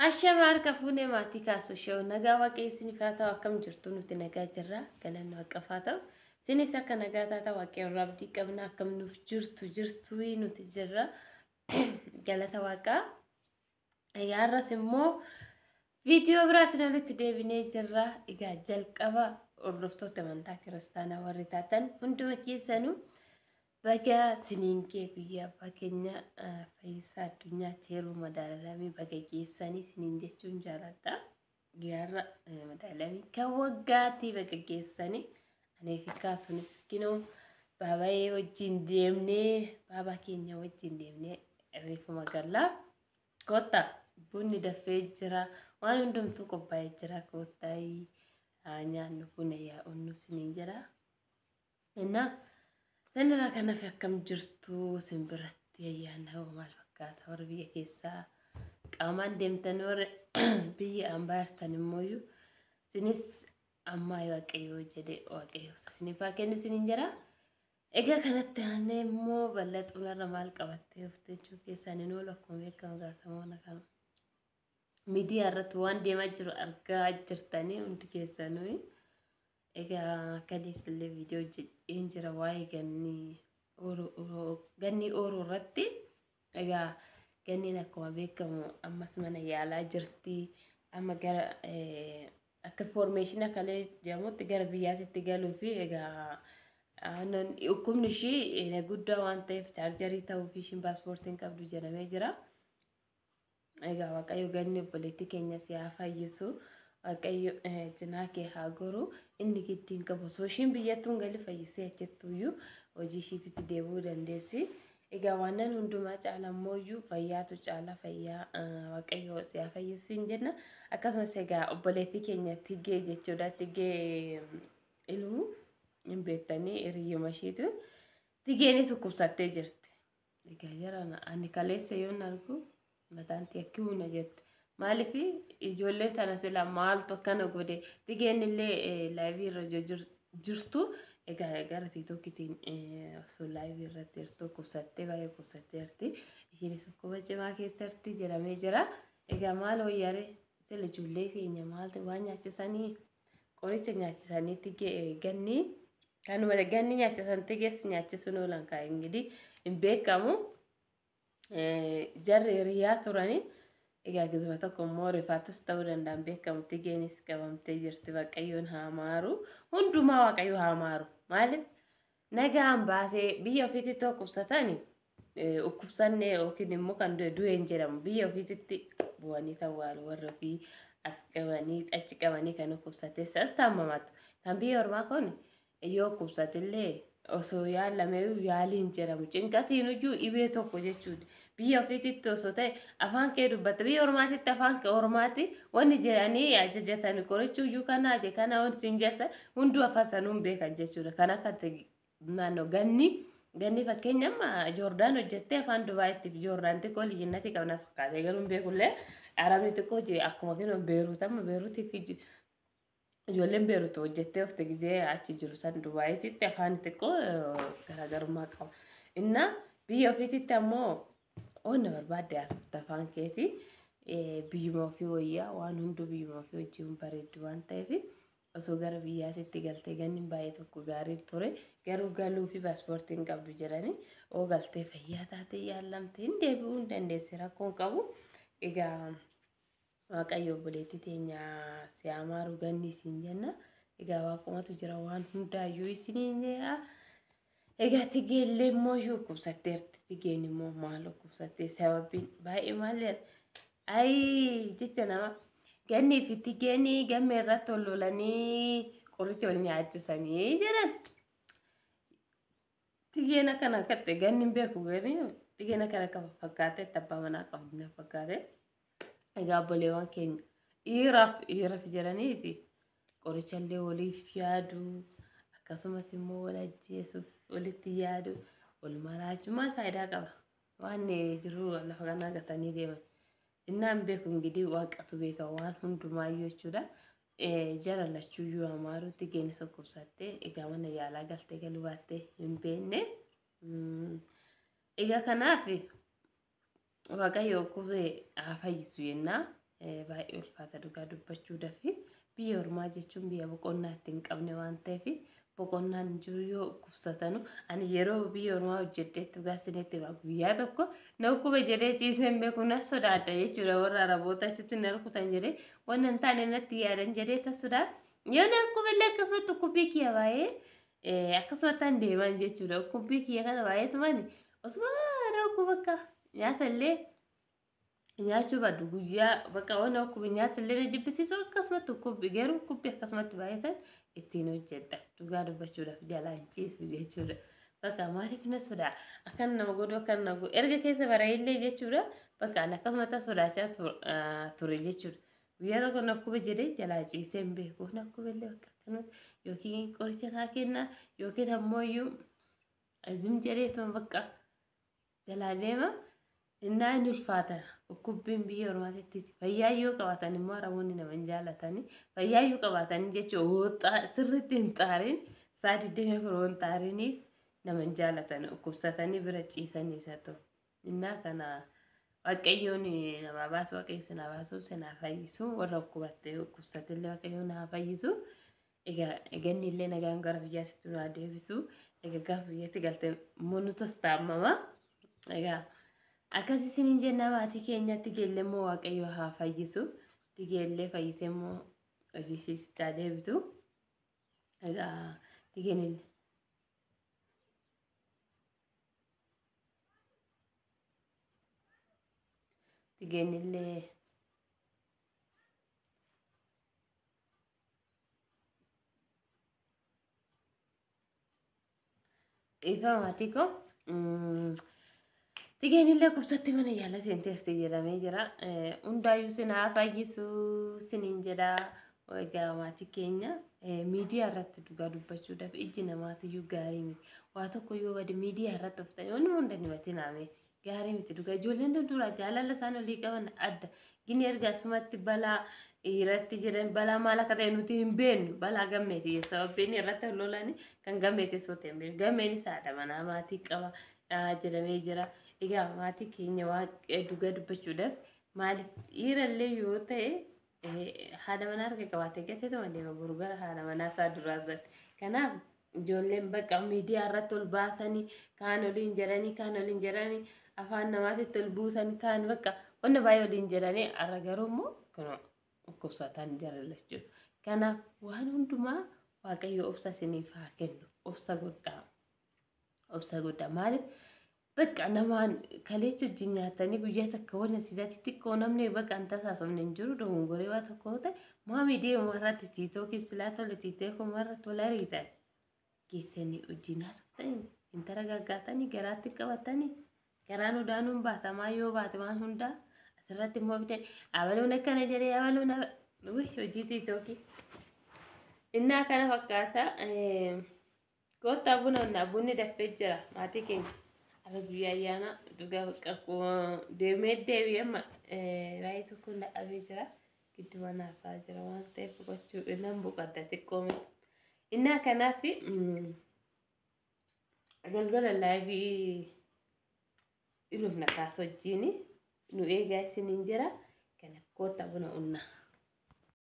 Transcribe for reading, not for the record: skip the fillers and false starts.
Ashama harka fuunee maatii kaasuu shoo nagaa Waaqayyo isiniif haa ta'u. Akkam jirtu? Nuti nagaa jirra, galanni Waaqaaf haa ta'u. Isinis akka nagaa taata Waaqayyo irraa abdii qabna. Akkam nuuf jirtu? Jirtu, nuti jirra, galata Waaqaa. Egaa har'as immoo viidiyoo biraatiin walitti deebinee jirra. Egaa jalqaba hordoftoota amantaa kiristaanaa warri taatan hunduma keessanuu baga siniin kee guyyaa abbaa keenya fayyisaa addunyaa Teeruu Madaalamii baga geessanii siniin jechuun jaaladha. Guyyaarra madaalamii kan waggaatii baga geessanii. Anee fi kaasunis kinoo baabayee wajjin deemnee, baabaa keenya wajjin deemnee reefuma gallaa. Kottaa, bunni daffee jira, waan hundumtuu qophaa'ee jira, kottaa haa nyaannu, buna yaa'unnu siniin jedha. Innaa sanirraa kanaaf akkam jirtu? Simbirratti ayyaanni hoo maal fakkaata? Warri biyya keessaa qaamaan deemtan, warri biyya ambaa jirtan immoo isinis ammaa Waaqayyoo jedhe Waaqayyo isiniif haa kennu isiniin jedha. Egaa kanatti aanee immoo bal'axuunarra maal qabattee dhufte jechuu keessaan hin oolu. Akkuma beekamu gaasamoona kana miidiyaa irratti waan deemaa jiru argaa jirtanii hundi keessanuu. Egaa kaleessallee viidiyoo hojjedheen jira waa'ee ganni ooruu irratti. Egaa ganniin akkuma beekamu ammas mana yaalaa jirti. Amma gara akka foormeeshina kalee jedhamutti gara biyyaatitti galuu fi egaa dhukkubni ishii guddaa waan ta'eef chaarjarii ta'uu fi ishiin paaspoortiin qabdu jedhamee jira. Egaa Waaqayyo ganni obboleettii keenya si haa fayyisu. Waaqayyo cinaa kee haa goru. Inni giddiin qabu osoo ishiin biyyattuun gali fayyisee achittuyyuu hojii ishiititti deebi'uu dandeessi. Egaa waan hundumaa caala immoo fayyaatu caala, fayyaa Waaqayyo si haa fayyisu hin jenna. Akkasumas egaa obboleettii keenya Tigee jechuudha. Tigee Iluu hin beektanii, hiriyyuma ishiitu. Tigeenis dhukkubsattee jirti. Egaa jarana ani kaleessa yoon argu mataan akki humna jette. Maaliif ijoollee tana sila maaltu akkana godhe? Tigeen illee live irra jirtu. Egaa gara TikTokiitiin osoo live irratti jirtu dhukkubsattee, baay'ee dhukkubsatteerti. Ishiinis dhukkuba cimaa keessatti jedhamee jira. Egaa maal wayyaare? Sila ijoollee keenya maaltu waan nyaachisanii, qoricha nyaachisanii ganni kanuma ganni nyaachisan Tigees nyaachisuun oolan kaa ingidihi hin beekamu. Jarri hiriyaa turanii. Egaa gizuma tokko immoo rifaatus ta'uu danda'an beekamu. Tigeenis qabamtee jirti. Waaqayyoon haa maaru. Hundumaa Waaqayyo haa maaru. Maaliif nagaan baasee biyya ofiitti dhukkubsatani dhukkubsanne yookiin immoo kan du'e du'e hin jedhamu. Biyya ofiitti bu'anii tawwaalu, warri ofii as qabanii achi qabanii kan dhukkubsates as taamamatu. Kan biyya ormaa kun yoo dhukkubsatillee osoo yaalamee yaaliin jedhamu, cinqatiin iyyuu dhibee tokko jechuudha. Biyya ofiitti osoo ta'e afaan kee dubbatta. Biyya ormaatitti afaan kee ormaatti wanni jedhanii ajajatan qorichi iyyuu kanaa je kana wanti siin jeessa hunduu afaan sanuun beekan jechuudha. Kan akka naannoo ganni fakkeenya amma Joordaan hojjettee afaan Dubaayitti fi Joordaan xiqqoo liyyinnatii qabna fakkaate, garuu hin beekullee. Arabni xiqqoo akkuma kennu Beeruut, amma Beeruutii fi ijoolleen Beeruut hojjettee ofte gizee achi jiru san Dubaayitti afaan xiqqoo garaagarummaa qaba. Innaa biyya ofiititti ammoo wanna barbaadde haasofta afaan keeti. Biyyuma ofii wayyaa, waan hunduu biyyuma ofii wajjin bareeddu waan ta'eef osoo gara biyyaatitti galtee ganni baay'ee tokko gaarii ture. Garuu galuu fi paaspoortii hin qabdu jedhanii, oo galtee fayyaa taatee yaallamte hin deebi'uu hin dandeessi, rakkoon qabu. Egaa Waaqayyo obboleettii teenya si haa maaru ganni isiin jenna. Egaa Waaqumatu jira waan hundaayyuu isiniin jedha. Egaa Tigeellee immoo iyyuu dhukkubsatteerti. Tigeen immoo maal dhukkubsattee? Sababiin baay'ee maal jedha? Ayii, jecha nama gannii fi Tigeenii gammee irratti ol lolanii qoricha wal nyaachisanii jedhan. Tigeen akkana akkatti ganni hin beeku, gani Tigeen akkana akka fakkaate abbaa manaa qabdi na fakkaate. Egaa obboleewwan keenya dhiiraaf dhiiraaf jedhaniiti qorichallee waliif yaadu, akkasumas immoo wal ajjeesuuf walitti yaadu, wal maraachuu maal faayidaa qaba? Waan jiru lafa kanaa gatanii deeman. Innaan beeku ingidii Waaqatu beeka waan hundumaayyuu jechuudha. Jara lachuuyyuu amaarutti geenis dhukkubsattee egaa mana yaalaa galtee galuu baattee hin beekne. Egaa kanaaf Waaqayyo dhukkubee haa fayyisu jennaa. Baay'ee ulfaata dhugaa dubbachuudhaaf. Biyya ormaa jechuun biyya boqonnaa itti hin qabne waan ta'eef boqonnaan hin jiru yoo dhukkubsatanu. Ani yeroo biyya ormaa hojjedheetti dhugaa isinitti hima, guyyaa tokko na dhukkuba jedhee ciisee hin beeku, na sodaadha jechuudha. Warra Araboota asitti na rukutan jedhee, wanna hin taane natti yaadan jedhee ta sodaa. Yoo na dhukkuballee akkasumatti dhukkubbii kiyya baay'ee akkasumatti an deeman jechuudha. Dhukkubbii kiyya kana baay'eetumani osuma na dhukkuba akka nyaata illee nyaachuu baddu guyyaa bakka waan dhukkubi nyaata illee na jibbisiisu, akkasumatti dhukkubbi garuu dhukkubbi akkasumatti baay'atan ittiin hojjedha. Dhugaa dubbachuudhaaf jalaa hin ciisu jechuudha. Bakka maaliif na sodaa akkan nama godhu, akkan nama godhu erga keessa bara'illee jechuudha. Bakka ani akkasumatti sodaachaa ture jechuudha. Guyyaa tokko na dhukkuba jedhee jalaa ciisee hin beeku. Na dhukkuballee bakka akkanumatti yookiin qoricha naa kenna yookiin ammoo iyyuu zim jedheetuma bakka jalaa deema. Innaa inni ulfaata dhukkubbiin biyya ormaatittis. Fayyaa yoo qabaatan immoo Araboonni nama hin jaalatanii. Fayyaa yoo qabaatan jechuun sirriitti hin xaarin, sa'a 24 hin xaariniif nama hin jaalatan, dhukkubsatanii bira ciisanii isa ta'u. Innaa kana Waaqayyoon namaa baasu, Waaqayyo sinaa baasu, sinaa fayyisu, warra dhukkubatte dhukkubsatillee Waaqayyoon haa fayyisu. Egaa ganni illee nagaan gara biyyaatti nu haa deebisu. Egaa gaafa biyyatti galte immoo nutas taamama. Egaa akkas isiniin jenna maatii keenyatti geellee immoo Waaqayyo haa fayyisu. Tigeellee fayyisee immoo hojii isiitti haa deebitu. Egaa tigeen tigeenillee ifa maatii koo. Tigeen illee kubsatti mana yaala seenteerti jedhamee jira. Hundaayyuu sin haa fayyisu siniin jedha. Egaa maatii keenya, miidiyaa irratti dhugaa dubbachuudhaaf ijji namaatiyyuu gaarii miti. Waa tokko yoo bade miidiyaa irratti uffatan wanni hunda nimatti naame gaarii miti dhugaa. Ijoolleen dura jaalala isaan olii qaban adda. Gini erga asumatti balaa irratti jedhan, balaa maal akka ta'e nuti hin beeknu, balaa gammeeti sababbiin irratti lolani kan gammeeti soo ta'e hin beeknu. Gammeenis haadha manaa maatii qaba jedhamee jira. Egaa maatii keenya, dhugaa dubbachuudhaaf maaliif dhiirallee yoo ta'e haadha manaa harka qabaatee gateetuma deema boru gara haadha manaa isaa duraa san. Kanaaf ijoolleen bakka miidiyaa irratti ol baasanii kaan oliin jedhanii, kaan oliin jedhanii, afaan namaatitti ol buusan, kaan bakka wanna baay'ee oliin jedhanii, har'a garuu immoo kun dhukkubsataan jira jechuudha. Kanaaf waan hundumaa Waaqayyo obsa isiniif haa kennu. Obsa guddaa. Obsa guddaa. Maaliif bakka namaan kaleecha wajjin nyaatanii guyyaa takka waan asiisaatti xiqqoo namni bakka hin tasaasofne hin jiru, dogongoree waa tokko ta'e maamii deemu irratti tiitookii silaa tole tiitee kuma irratti wal ariitan geessanii wajjin haasoftanii hin taragaaggaatanii garaatti qabatanii garaan udaanuun baatamaa yoo baate waan hundaa asirratti immoo fidan abaluun akkana jedhee abaluun hojii tiitookii. Innaa kana fakkaata. Koottaa buna onnaa, bunni danfee jira maatii keenya. Har'a guyyaa ayyaana dhugaa bakka deemee deebi'ee amma baay'ee tokko dadhabee jira. Gidduma naasaa jira waan ta'eef boqochuu nan boqodda xiqqoome. Innaa kanaaf galgala laayivii dhufna kaas wajjin nu eegaa isiniin jira. Kanaaf koottaa buna onnaa.